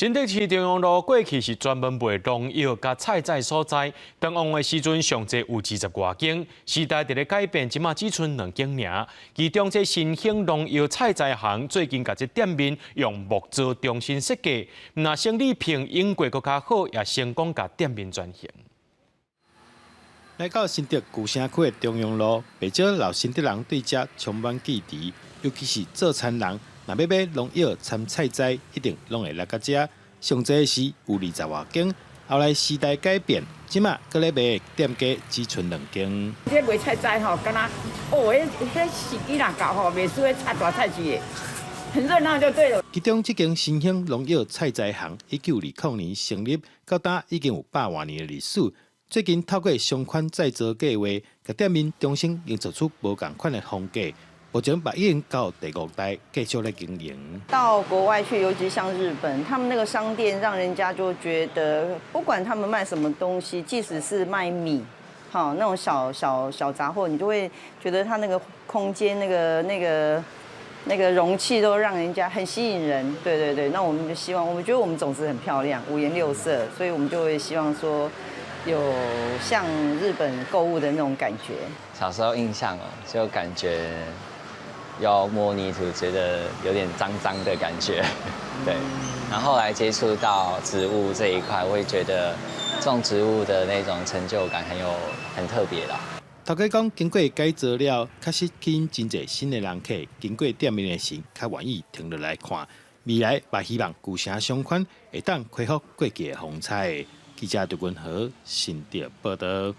新竹市中央路過去是專門賣農藥佮菜籽所在，當旺的時陣上濟有二十外間。時代佇咧改變，這馬只賰兩間爾。其中這新興農藥菜籽行最近共這店面用木造重新設計，毋但生理品用過閣較好，也成功共店面轉型。來到新竹舊城區的中央路，袂少老新竹人對這充滿記憶，尤其是做田人，若欲買農藥摻菜籽，一定攏會來到遮。上濟時有二十外間，後來時代改變，這馬閣咧賣的店家只賰兩間。這賣菜籽吼，敢若哦，彼彼時機若到吼，袂輸彼插大菜市的，很熱鬧就對了。其中這間新興農藥菜籽行，1920年成立，到今已經有百外年的歷史。最近透過商圈再造計畫，共店面重新營造出無仝款的風格。目前嘛已經到第五代繼續咧經營。到國外去，尤其像日本，他們那個商店讓人家就覺得，不管他們賣什麼東西，即使是賣米，好那種小小小雜貨，你就會覺得他那個空間、那個容器都讓人家很吸引人。對對對，那我們就希望，我們覺得我們種子很漂亮，五顏六色，所以我們就會希望說，有像日本購物的那種感覺。小時候印象哦，就感覺要摸泥土，覺得有點髒髒的感覺，對。然後後來接觸到植物這一塊，會覺得種植物的那種成就感很有很特別啦。頭家講，經過改造了，確實吸引真濟新的人客經過店面的時，較願意停落來看。未來嘛希望舊城商圈會當恢復過去的風采。記者杜君和新竹報導。